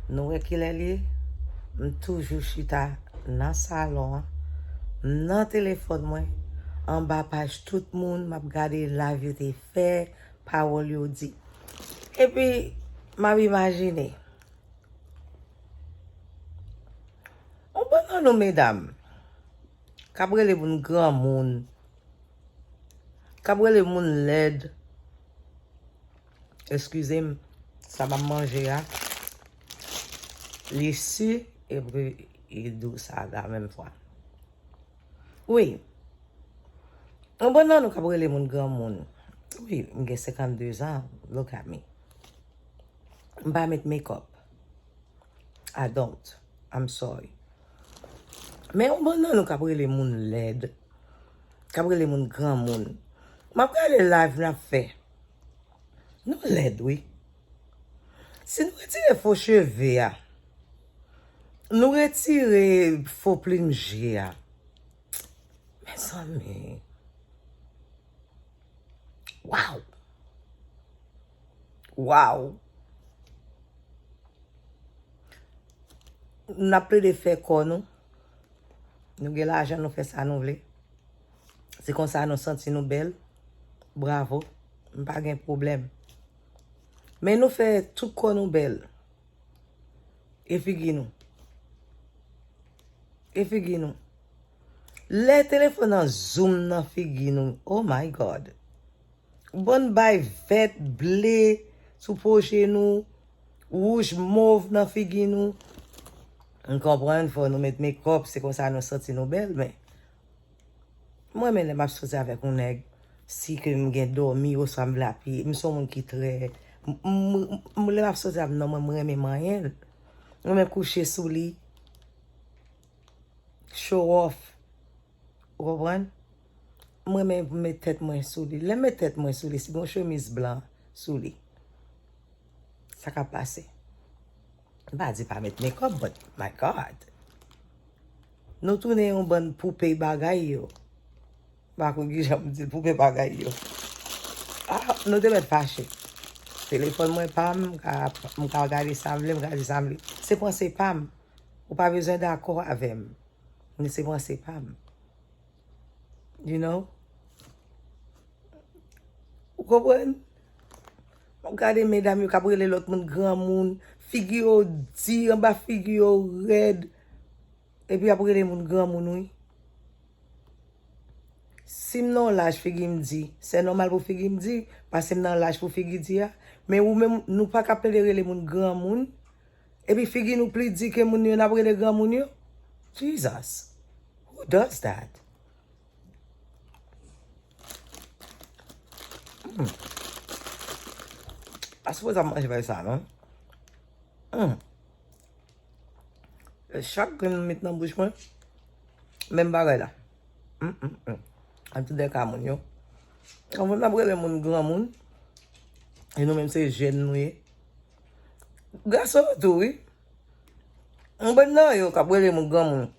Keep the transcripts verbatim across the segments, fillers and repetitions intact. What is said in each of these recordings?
Nou wè kilè l ye? M toujou chita nan salon an, m nan telefòn mwen, anba paj tout moun, m ap gade live yo te fè, pawòl yo di. Epi, m ap imajine. On bann nan nou, medam, k ap rele moun granmoun, k ap rele moun lèd. Eskize m, sa m ap manje a, li si epi li dous a la menm fwa. Wi. On bann nan nou k ap rele moun granmoun. Wi, m gen senkannde zan, look at me. M pa met makeup. I don't. I'm sorry. Men on bann nan nou k ap rele moun lèd, k ap rele moun granmoun. M ap gade live n ap fè. Nou lèd, wi. Si nou retire fo cheve a, nou retire fo plim je a, mezanmi. Wow! Wow! N ap plede fè kò nou. Nou gen lajan, nou fè sa nou vle. Se konsa nou santi nou bèl. Bravo. M pa gen pwoblèm. Men nou fè tout kò nou bèl. E figi nou. E figi nou. Lè telefòn nan zoom nan figi nou. Oh my God. Bann bay vèt, ble sou po je nou, wouj, mov nan figi nou. M konprann, fò nou met makeup, se konsa nou santi nou bèl, men mwen menm lè m ap soti avèk yon nèg, si ke m gen dòmi oswa m vle apiye, m se yon moun ki trè, m, m, m, lè m ap soti avèk nonm mwen, m renmen manyen l. M renmen kouche sou li. Show off. Ou konprann? M renmen pou m met tèt mwen sou li. Lè m met tèt mwen sou li, si gen yon chemiz blan sou li, sa k ap pase? M pa di pa met makeup, but my God. Nou tounen yon bann poupe bagay yo. M pa konn kijan m di l, poupe bagay yo. Ah, nou te mèt fache. Telefòn mwen pa m, m ka, m ka gade sa m vle, m ka di sa m vle. Se panse pa m. Ou pa bezwen dakò avè m. Men se panse pa m. You know? Ou konprann? M ap gade medam yo k ap rele lòt moun granmoun, figi yo di, anba figi yo rèd, epi y ap rele moun granmoun, wi. Si m nan yon laj figi m di, se nòmal pou figi m di, paske m nan laj pou figi di a. Men ou menm, nou pa ka plede rele moun granmoun, epi figi nou pli di ke moun yo n ap rele granmoun yo? Jesus. Who does that? Hmm. Pa sipoze ap manje bagay sa, non? Hmm. Chak grenn m met nan bouch mwen, menm bagay la. Hmm, hmm, hmm. An tout de ka, moun yo. Anvan n ap rele moun granmoun, e nou menm se jèn nou ye. Gason yo tou, wi. Yon bann nan yo k ap rele moun granmoun.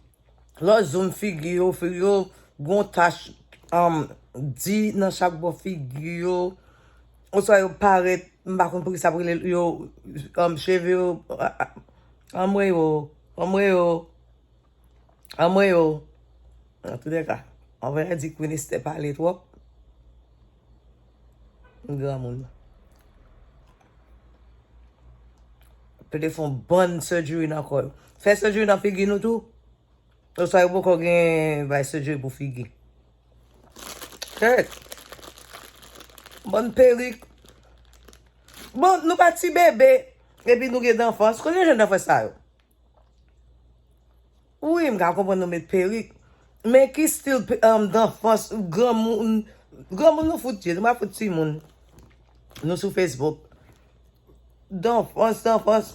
Lè w zoom figi yo, figi yo gon tach, um, di nan chak bò figi yo. Oswa yo parèt, m pa konn poukisa pou rele yo, um, cheve yo, a, a, anmwe yo, anmwe yo, anmwe yo. An tou de ka, anvan yo di Queen Esther pale twòp. Granmoun. Pede fè yon bann surgery nan kò yo. Fè surgery nan figi nou tou. Oswa yo poko gen bay surgery pou figi. Kèt. Bann perik. Bon, nou pa ti bebe. Epi nou gen danfans. Kote jan danfans sa yo? Wi, m ka konprann nou met perik. Men ki stil pe-, um, danfans, granmoun, granmoun nou fout ye, nou pa fout timoun. Nou sou Facebook. Danfans, danfans.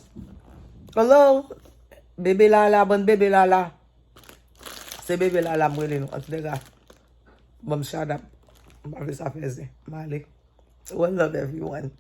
Hello? Bebe Lala, bann bebe Lala. Se bebe Lala m rele nou. Antouleka, ban m shut up. M pa vle sa fè zen. M ale. One love everyone.